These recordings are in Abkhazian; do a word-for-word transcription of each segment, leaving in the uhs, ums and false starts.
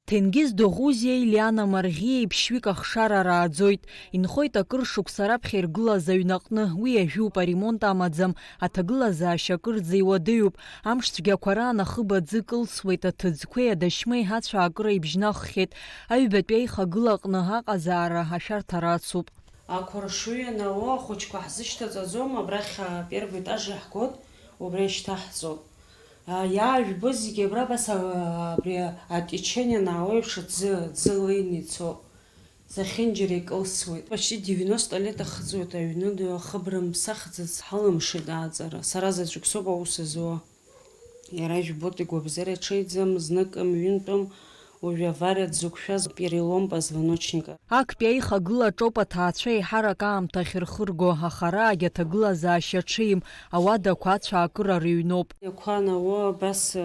Ҭенгиз Доӷузиеи Лиана Марӷиеи ԥшьҩык ахшара рааӡоит. Инхоит акыр шықәса раԥхьа иргылаз аҩнаҟны, уи иажәуп, аремонт амаӡам, аҭагылазаашьа акырӡа иуадаҩуп. Амш цәгьақәа раан ахыб аӡы кылсуеит, аҭыӡқәеи адашьмеи ацәаакыра ибжьнаххьеит. Аҩбатәи аихагыла аҟны аҟазаара ашәарҭара ацуп. Ақәаршҩы ианаало ахәыҷқәа ҳзышьҭаҵаӡом, абрахь апервый етаж иаҳгоит, убра ишьҭаҳҵоит. А, иаажәбо зегьы абра абас, а, абри атечение анаало еиԥш аӡы, аӡы леины ицо, зехьынџьара икылсуеит. Почти девяносто лет ахыҵуеит аҩны ду, ахыбра мԥсахӡац ҳалымшеит ааҵара. Сара заҵәык соуп аус зуа. Иара ижәбоит игәабзиара ҽеиӡам, зныкым, ҩынтәым, уажәы авариа дзықәшәаз перелом позвоночника. Актәи аихагыла аҿоуп аҭаацәа еиҳарак аамҭа ахьырхырго, аха араагьы аҭагылазаашьа ҽеим, ауадақәа ацәаакыра рыҩноуп. Иақәа анаало абас, э,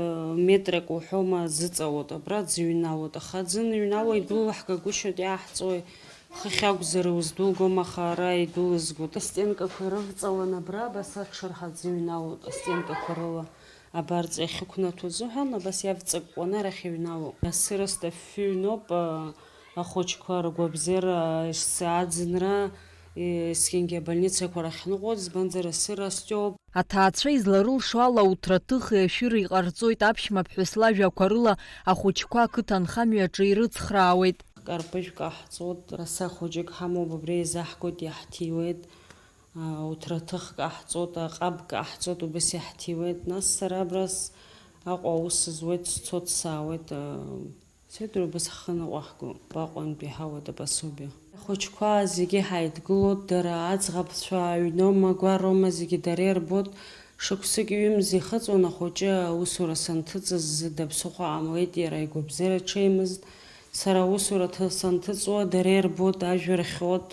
метрак уҳәома зыҵалоит, абра дзыҩналоит, аха аӡы аныҩнало идәылаҳгагәышьоит, иааҳҵои? Хыхь акәзар уздәылгом, аха ара идәылызгоит. Астенкақәа ирывҵалан абра, абас аҽырҳа аӡы ҩналоит, астенкақәа рыла. Абарҵа иахьықәнаҭәо азыҳәан, абас иавҵакәкәаны арахь иҩналоуп. Асыра стаффы ҩноуп, а, ахәыҷқәа ргәабзиара, ес-, аӡынра, есқьынгьы абольницақәа рахь ныҟәоит, избанзар, асыра стәоуп. Аҭаацәа изларылшо ала, уҭраҭыхи ашәыри ҟарҵоит, аԥшәма ԥҳәыс лажәақәа рыла ахәыҷқәа ақыҭанхамҩаҿы ирыцхраауеит. Карпыжә каҳҵоит, раса хәыҷык ҳамоуп, убри еизаҳгоит, иаҳҭиуеит. Уҭраҭых каҳҵоит, аҟаб каҳҵоит, убас иаҳҭиуеит. Нас сара абра с-, Аҟәа аус зуеит, сцоит, саауеит, сеидру убас ҳхы ныҟәаҳго, Аҟәантәи ҳауеит апособие. Ахәыҷқәа зегьы ҳаидгылоит, дара аӡӷабцәа аҩноума, гәароума, зегьы дара ирбоит. Шықәсык ҩымз ихыҵуан ахәыҷы аусура санҭыҵыз, зда ԥсыхәа ҟамлеит, иара игәабзиара ҽеимызт. Сара аусура ҭы-, санҭыҵуа, дара ирбоит, ажәа рхиоит,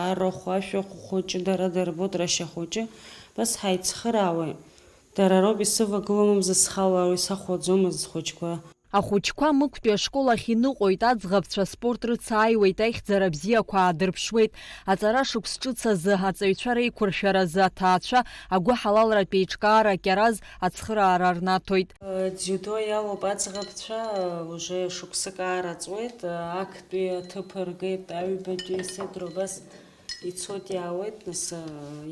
арахә, ашәахә хәыҷы дара дырбоит, рашьа хәыҷы, абас ҳаицхыраауеит. Дара роуп исывагыломызт схала, уи сахәаӡомызт схәыҷқәа. Ахәыҷқәа Мықәтәи ашкол ахь иныҟәоит, аӡӷабцәа аспорт рыцааиуеит, аихьӡара бзиақәа аадырԥшуеит. Аҵара шықәс ҿыц азы, аҵаҩцәа реиқәыршәаразы аҭаацәа агәыҳалалратә еиҿкаара Кьараз ацхыраара рнаҭоит. Дзиудо иалоуп аӡӷабцәа, уже шықәсык аараҵуеит, актәи аҭыԥ ргеит, аҩбатәи, сеидру абас ицоит, иаауеит, нас,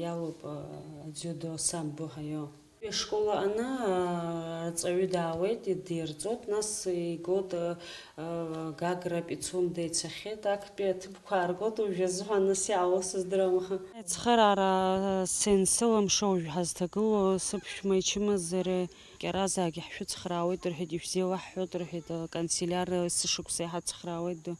иалоуп, дзиудо самбо ҳаио. Ашкол аҟны, а, арҵаҩы даауеит, идирҵоит, нас игоит, а, а, Гагра Пицунда ицахьеит, актәи аҭыԥқәа ааргоит, уажәы азыҳәан нас иаауа сыздырам. Ацхыраара сенсылымшо уажә ҳазҭагылоу сыԥшәма ичымазареи Кьаразаагьы ҳшәыцхраауеит рҳәеит, ишәзеилаҳҳәоит рҳәеит, аканцеляр есышықәса иҳацхраауеит, ду.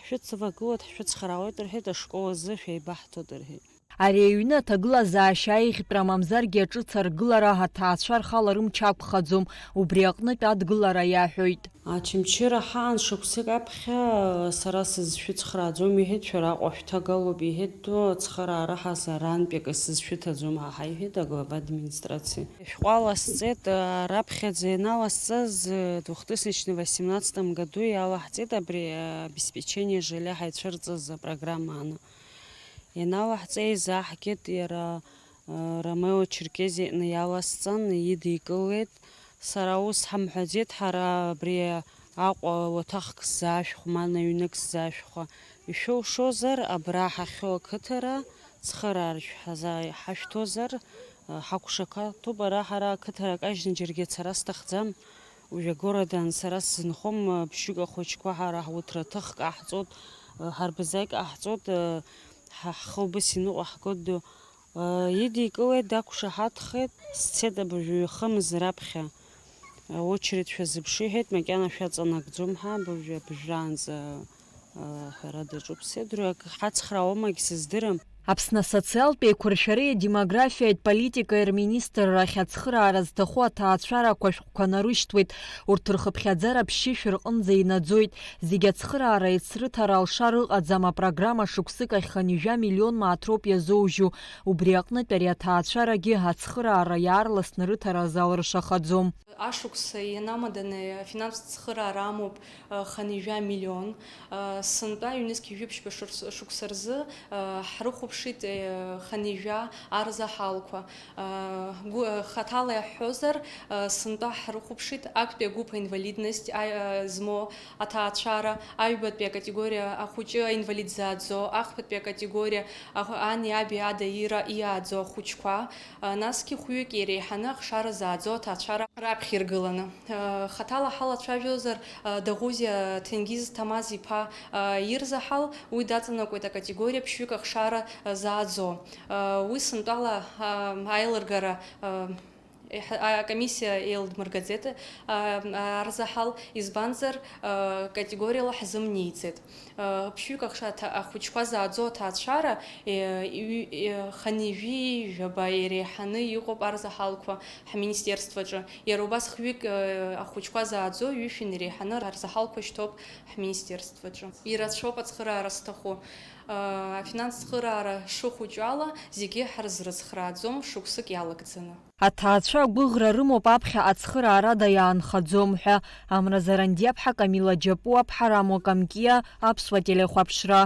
Ҳшәыцвагылоит, ҳшәыцхраауеит рҳәеит, ашкол азы шәеибаҳҭоит рҳәеит. Ари аҩны аҭагылазаашьа аиӷьтәра мамзаргьы аҿыц аргылара аҭаацәа рхала рымч ақәхаӡом, убри аҟнытә адгылара иаҳәоит. Очамчыра ҳаан шықәсык аԥхьа сара сызшәыцхрааӡом, иҳәеит, шәара Аҟәа шәҭагалоуп, иҳәеит, ду, ацхыраара ҳазарантәи акы сызшәыҭаӡом ҳа, ҳаиҳәеит аглава администрациа. Шәҟәы аласҵеит, раԥхьаӡа ианаласҵаз, двухтысячный восемнадцатом году иалаҳҵеит абри обеспечение жилья ҳаицәырҵыз апрограмма ааны. Ианалаҳҵа еизаҳгеит, иара, э, Ромео Черкезиа иҟны иаласҵан, идикылеит. Сара ус ҳамҳәаӡеит, ҳара абри Аҟәа уаҭахк сзаашәхәа, ма наҩнык сзаашәхәа. Ишәылшозар, абра ҳахьоу ақыҭара цхырааршә ҳазааиҳашәҭозар, э, ҳакәшақаҭуп, ара ҳара ақыҭара кажьны џьаргьы ацара сҭахӡам. Уажәы агородан сара сзынхом, ԥшьҩык ахәыҷқәа ҳара ҳуҭраҭых каҳҵоит, ҳарбазаҩ каҳҵоит, ҳа ҳхы убас иныҟәаҳгоит ду. Идикылеит, дақәшаҳаҭхеит, сцеит абыржәы ҩ-хымз раԥхьа. Очередь шәазыԥшы, иҳәеит, макьана шәаҵанакӡом ҳәа, абыржәы абыжәраанӡа. Ҳәара даҿуп, сеидру, акы ҳацхраауамагь сыздырам. Аԥсны асоциалтә еиқәыршәареи адемографиатә политикеи рминистрра ахь ацхыраара зҭаху аҭаацәарақәа шәҟәқәа нарышьҭуеит. Урҭ рхыԥхьаӡара ԥшьышә рҟынӡа инаӡоит. Зегь ацхыраара еицрыҭара алшар ыҟаӡам, апрограмма шықәсык ахь хынҩажәа миллион мааҭ роуп иазоужьу. Убри аҟнытә ари аҭаацәарагьы ацхыраара иаарласны рыҭара азалыршахаӡом. Ашықәс ианамаданы афинанстә цхыраара амоуп, э, хынҩажәа миллион. Э, сынтәа ҩнызқь жәиԥшьба шықәс-, шықәса рзы, э, ҳрыхәоуп Ԥшит, э, хынҩажәа арзаҳалқәа. Э, гу-, э, хаҭала иаҳҳәозар, э, сынтәа ҳрыхәаԥшит актәи агәыԥ инвалидность, а, э, змоу аҭаацәара, аҩбатәи акатегориа ахәыҷы аинвалид зааӡо, ахԥатәи акатегориа аҳ-, ани аби ада ира иааӡо ахәыҷқәа, э, насгьы хәҩык иреиҳаны ахшара зааӡо аҭаацәара раԥхьа иргыланы. Э, хаҭала ҳалацәажәозар, э, Даӷәузиа Ҭенгиз Ҭамаз-иԥа, э, ирзаҳал, уи даҵанакуеит акатегориа ԥшьҩык ахшара, э, зааӡо. Э, уи сынтәала, э, аилыргара, э, еиҳа-, акомиссиа еилдмыргаӡеит, э, арзаҳал, избанзар, э, категориала ҳзымнеиӡеит. Э, ԥшьҩык ахша аҭа-, ахәыҷқәа зааӡо аҭаацәара, э, иҩ-, э, хынҩажәи жәаба иреиҳаны иҟоуп арзаҳалқәа ҳминистерстваҿы. Иара убас хҩык, э, ахәыҷқәа зааӡо ҩышәи иреиҳаны арзаҳалқәа шьҭоуп ҳминистерстваҿы. Ирацәоуп ацхыраара зҭаху. Э, афинанстә цхыраара шыхәыҷу ала, зегьы ҳарзрыцхрааӡом шықәсык иалагӡаны. Аҭаацәа агәыӷра рымоуп аԥхьа ацхыраарада иаанхаӡом ҳәа, Амра Зарандиаԥҳа, Камила Џьапуаԥҳа, Рамо Камкиа, Аԥсуа телехәаԥшра.